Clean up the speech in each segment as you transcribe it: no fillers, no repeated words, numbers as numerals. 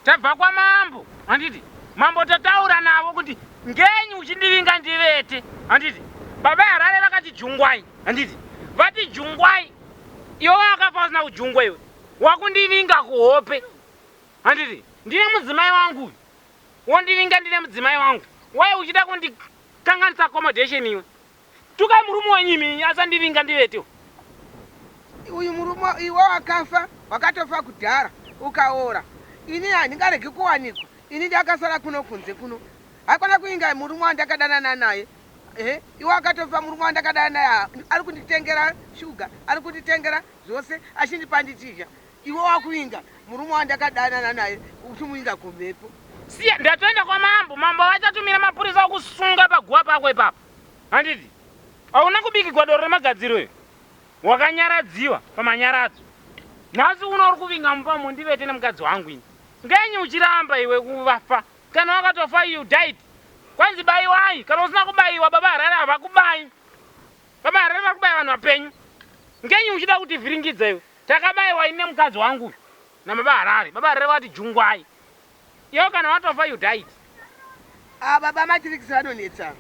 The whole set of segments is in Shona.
Tabva kwamambo handiti? Mambo tataura navo kuti ngenyi uchindivinga ndivete handiti? Baba Harare vakati jungwai handiti? Vati jungwai iwe wakafa usina kujungwa iwe wakundivinga kuhope handiti? Ndine mudzimai wangu uyu wondivinga ndine mudzimai wangu why uchida kundikanganisa accommodation iwe? Tukai murume wenyu imi asandivinga ndivete. Uyu murume iwe wakafa wakatofa kudhara ukaora ini handingaregi kuwanikwa ini ndakasara kuno kunze kuno haikona kuinga murume wandakadanana naye ehe iwe wakatofa murume wandakadanana naye ari kunditengera shuga ari kunditengera zvose achindipa ndichidya Iwe wakuinga murume wandakadanana naye uchimuinga kumhepo. Siya ndatoenda kwamambo, mambo vachatumira mapurisa okusunga paguva pako ipapo. Handiti hauna kubikigwa doro remagadziro iyo wakanyaradziwa pamanyaradzo. Nhasi uno uri kuvinga mumba umo ndivete nemukadzi wangu ini. Ngenyi uchiramba iwe kuvafa? Kana wakatofa you died. Kwanzi bayiwai, kana usina kubayiwa baba Harare havakubayi. Baba Harare vari kubaya vanhu vapenyu. Ngenyi uchida kutivhiringidza iwe? Takabaiwa ini nemukadzi wangu uyu nababa Harare. Baba Harare vakati jungwai. Iwe kana watofa you died. Ah, baba Matrix vanonetsa.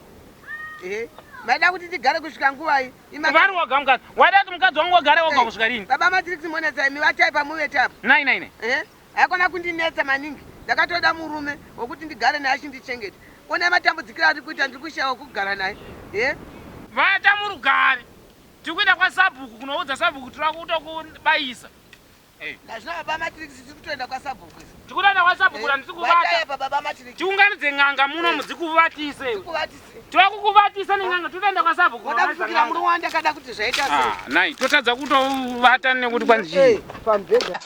Ehe. Maida kuti tigare kusvika nguvai? Vari woga mukadzi. Waida kuti mukadzi wangu wagare woga eh, kusvika rini? Baba Matrix monetsa imi vatai pamuvete apo. Nai nai nai. Eh? Haikona kundinetsa maningi. Ndakatoda murume wekuti ndigare naye achindichengeta. Ona matambudzikiro ari kuita ndiri kushaiwa kugara naye. Eh? Vata murugare. Tiri kuenda kwasabhuku kunoudza sabhuku tiri kutokubayisa. Eh. Ndazvina baba Matrix tiri kutoenda kwasabhuku. Tiri kutoenda kwasabhuku eh, randisi kuvata. Baba Matrix. Tiunganidze n'anga muno eh. mudzikuvatise. Dzikuvatise. Tiri kukuvatisa nen'anga totoenda kwasabhuku. Wada kufungira murume wandakada kuti zvaita sei. Ah, nai totadza kutovata nekuti kwanzi chii. Pamubhedha.